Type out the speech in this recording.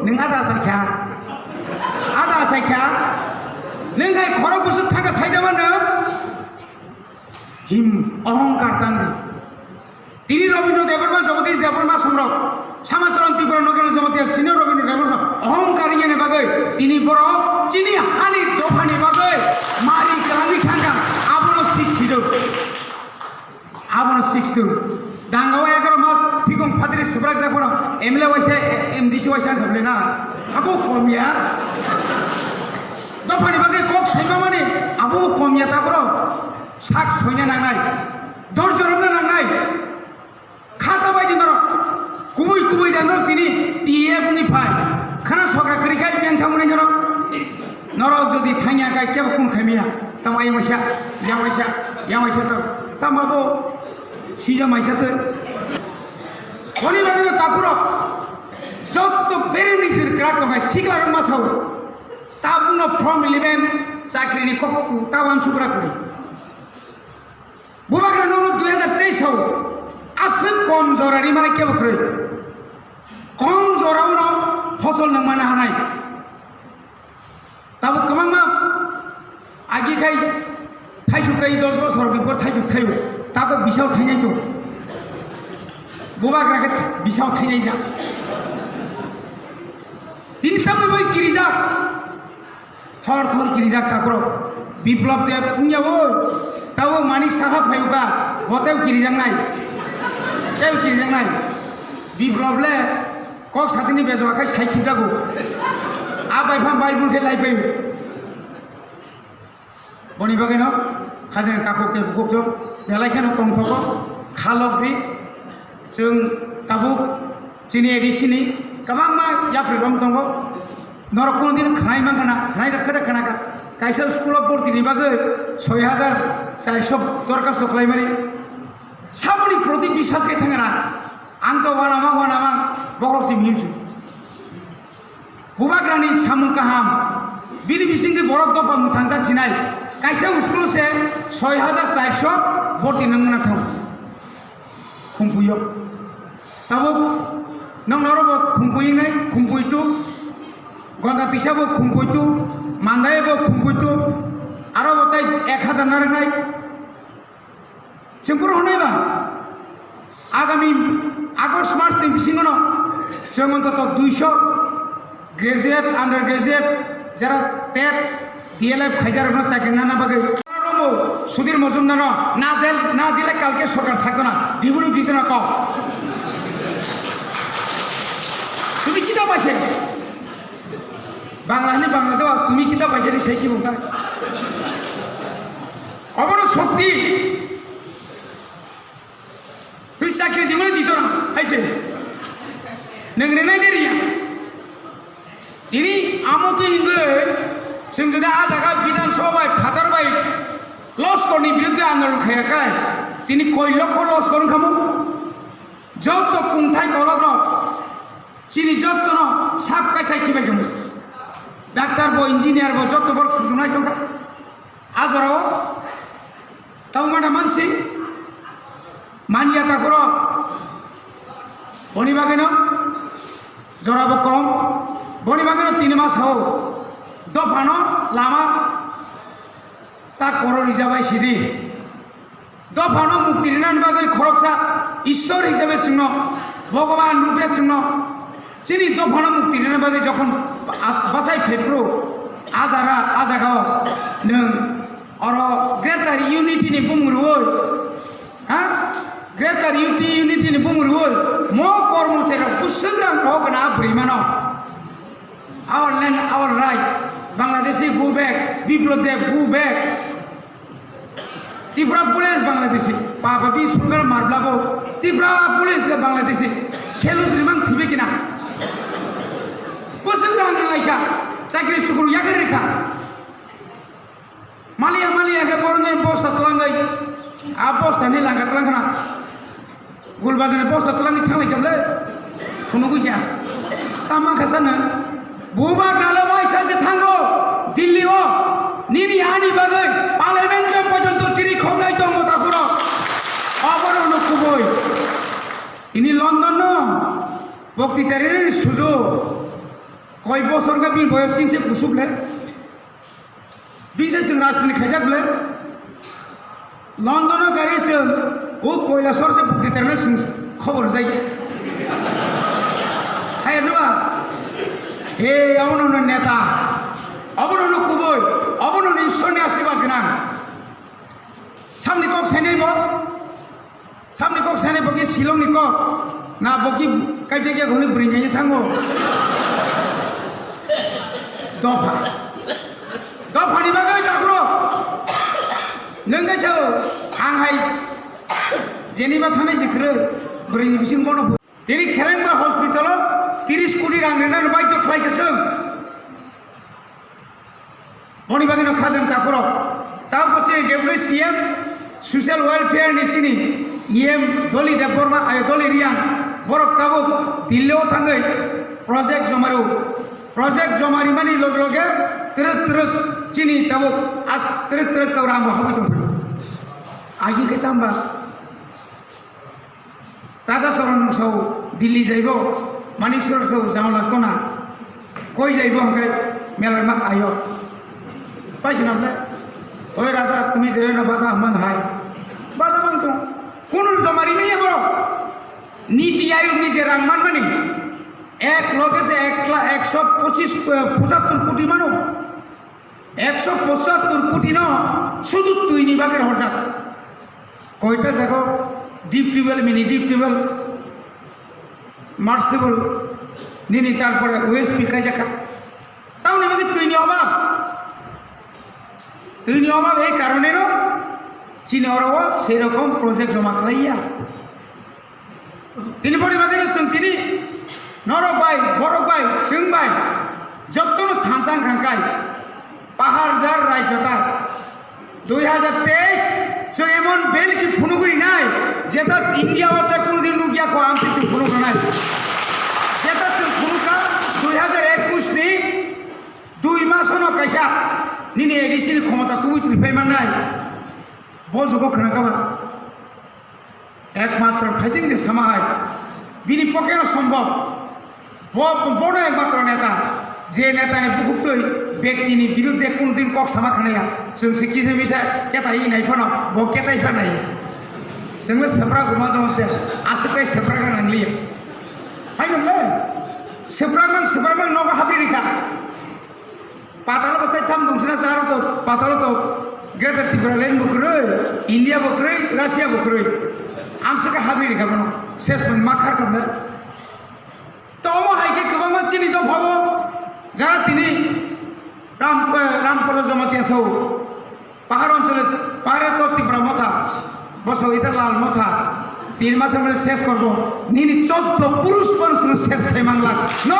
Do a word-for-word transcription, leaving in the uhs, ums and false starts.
Nwng ada asai kha. Ada asai kha. Nwng hai khorok busuk thangkha saida mano. Him ohongkar tangdi. Tini Rabindra Debbarma, Jagadish Debbarma songrok, Samacharan Tripura Nogena Jamatia senior Rabindra Debbarma ohongkar wngya ni bagwi tini borok chini hani dophani bagwi mari kwlangwi thangkha, abono sik sido. Abono sik sido. Dangao egaroh mas phikung phatri swbrak jak bono M L A waisa, M D C waisa wngkha bwle na? Abo komya. Dophani bagwi kok saima mani abo komya ta borok. Sak soina nangnai, dor joromna nangnai, khata bai di norok, kubui kubui da norok tini T F ni phai, khana sogra kwrwi khai beng thamunai norok, norok jodi thangya kai kebo kung khaimiya, tamo ayang waisa, yang waisa, yang waisa to, tamo abo sija maisa to, oni bagwi no takurok, jotto beremni jir krak tongai sikla rok ma sao, tabukno form eleven chakri ni kok tabang sukra kuri. Bubagra nono dui hajar teis o aswk kom jora rimani kebo kwrwi. Kom jora uno fosol nang mana hanai. Tabuk kwbangma agi khai thaisuk khai dos bosor bipor thaisuk thaio. Tabuk bisao thainai to. Bubagra khe bisao thainai ja. Tini samni bai kirijak. Thor thor kirijak takhro. Biplop Deb wngya o. Tabo Manik Saha phayuka. Bo tebo kirijaknai. Tebo kirijaknai. Biplop le kok satini bejo akhai sai khibjago. A bai pha bai bun khe lai phaio. Boni bagwino khajani takhuk tei bukhukjwk belai kheno tongthogo khalok di. Chwng tabuk chini A D C ni kwbangma yapri rom tongo. Norok kono din khwnai mankha na, khwnai jak khe da khwnakha. Kaisa school o bhorti ni bagwi soi hajar charso dorkhasto khlaimani. Saboni proti biswas khe thangna. Ang to wanama wanama bohrok si mihim su. Bubagrani samung kaham, bini bisingtwi borok dopha mwthangjak sinai, kaisa school se soi hajar charso bhorti nangmana thang khumpuio. Tabuk nong norobo khumpui wngnai, khumpui tu, Gonda Tisa bo khumpui tu, Mandai bo khumpui tu, aro bo tai ek hajar narwknai. Chwng phuru hwnwi ba, agami August mas ni bisingo no chwng ontoto duiso graduate, undergraduate, jara tet, D L F khaijarokno chakri nana bagwi. Sudhir Majumdar no na del, na dile kalke sorkar thakto na, dibuni ditona kok. Tumi kita paise? Bangla hini Bangla dewa, tumi kita paise ni sai ki bungka? Obono shokti. Twi chakri dimani ditora, hai se. Nang renai de riya. Tini amo twi hingwe, sing jodi a jaga Bidhan Sabha bai phatar bai loskor ni biruddhe andolon khaya kai. Tini koi lokho loskor wngkha mo. Joto kungthai kolok rok. Chini jottono sab kaisa khibai tongo. Doctor bo, engineer bo, jotto borok suchungnai tongkha. A jorao tamo mada mansi manya takhorok. Boni bagwino jorabo kom. Boni bagwino tini ma sao. Dophano lama ta koro rijabai sidi. Dophano mukti rinani bagwi khoroksa Ishwar hisabe chwngno, Bhogoban rupe chwngno, chini dophano mukti rinani bagwi jokhon as-, bachai phaiphru, a jara, a jagao nwng oro Greater Unity ni bumung rwui, ha? Greater Unity, Unity ni bumung rwui, mo kormo se rok bwswk rang rohor gana a bwrwi mano. Our land, our right. Bangladeshi go back. Biplab Deb go back. Tripura police Bangladeshi. Papa bi sungar marblabo. Tripura police le Bangladeshi. Selu drimang thibe kina. Bwswk rang rang laikha. Chakri chukru yagwi rikha. Maliya maliya khe borokni bosta twlangwi, a bosta ni langa twlang khna. Gulbajani bosta twlangwi thanglai khe bwle phunugwi kha. Tama kha sano, bubagra le waisa se thango Delhi o, nini ani bagwi parliament o porjonto chiri khoknai tongo takhurok. Obono no kubui. Tini London no bokti tarini sujo. Koi bosor khe bini boyos chwngse kusuk le. Bini se chwng rajniti khaijak le. London o gari chwng o Kailasor se bukti terna chwng khobor jai. Hai nuwa. He abono no neta. Abono no kubui. Abono no Ishwar ni asirwad gwnang. Samni kok sainai bo. Samni kok sani boki Shillong ni kok. Na boki kaisa ya goni bring ya thango. Dopha. Dopha ni bagai jakro. Nengkai sao ang hai. Jeni ba thanai sikre. Bring bising bono. Tini Kherengba hospital o tiris koti rang rena bai to khlai kesem. Boni bagwi no khajang takhorok. Tabuk chini Deputy C M Social Welfare ni chini E M Doli Debbarma, eh, Doli Riang, borok tabuk Delhi o thangwi project joma rw. Project joma rimani loge loge twrwk twrwk chini tabuk as twrwk twrwk tabuk rang bo habwi tongphio. Agi khe tamba. Radha Charan sao Delhi jaibo, Manik Charan sao Jamala kona, koi jaibo hwnkhe Melarma ayo. Pai khna bwle? Oi Radha, tumi jaiyo na bada man hai. Bada man to. Kunu joma rimani borok. Niti Ayog ni je rang manmani. Ek loge se ek la-, ekso pochis, eh, pochattor koti mano. Ekso pochattor koti no sudu twi ni bagwi horjak. Koita jago deep tubewell, mini deep tubewell, submersible, nini tarpore O S P kaijak kha. Tamoni bagwi twi ni obab. Twi ni obab ei karone no chini oro o sei rokom project joma khlaiya. Tini boni bagwi no chwng tini norok bai, borok bai, chwng bai jotto no thansa wngkha kai. Pahar jar rajyo tar. Dui hajar teis chwng emon bill ki phunugwi rinai, jeta India o ta kunu din nukya ko amtwi chwng phunuk rwnai. Jeta chwng phunukha dui hajar ekush ni dui mas no kaisa nini A D C ni khomota tubui twi phai mannai. Bo jugo khna kha ba. Ekmatro thaijing je sama hai. Bini poke no sombhob. Bo, bono ekmatro neta. Je neta ni bukhuk twi, bekti ni birudde kunu din kok sama khnaya. Chwng se kisa misa ketai nai phano, bo ketai pha nai. Chwng le sepra guma jong te, aswk tai sepra ka nang liya. Hai nang le? Sepra mang, sepra mang nogo habri rikha. Patalo bo tai tham dungsina charo to, patalo to Greater Tipraland bo kwrwi, India bo kwrwi, Russia bo kwrwi. Amswk khe habri rikha bono. Ses mani ma khar kamle. To omo hai khe kwbangma chini dophao jara tini Ram, eh, Ram Polo Jamatia sao. Pahar onchole pare to Tipra Motha, boso ita Lal Motha, tin masor mane ses korbo, nini choddo purush manush no ses khai manglak, no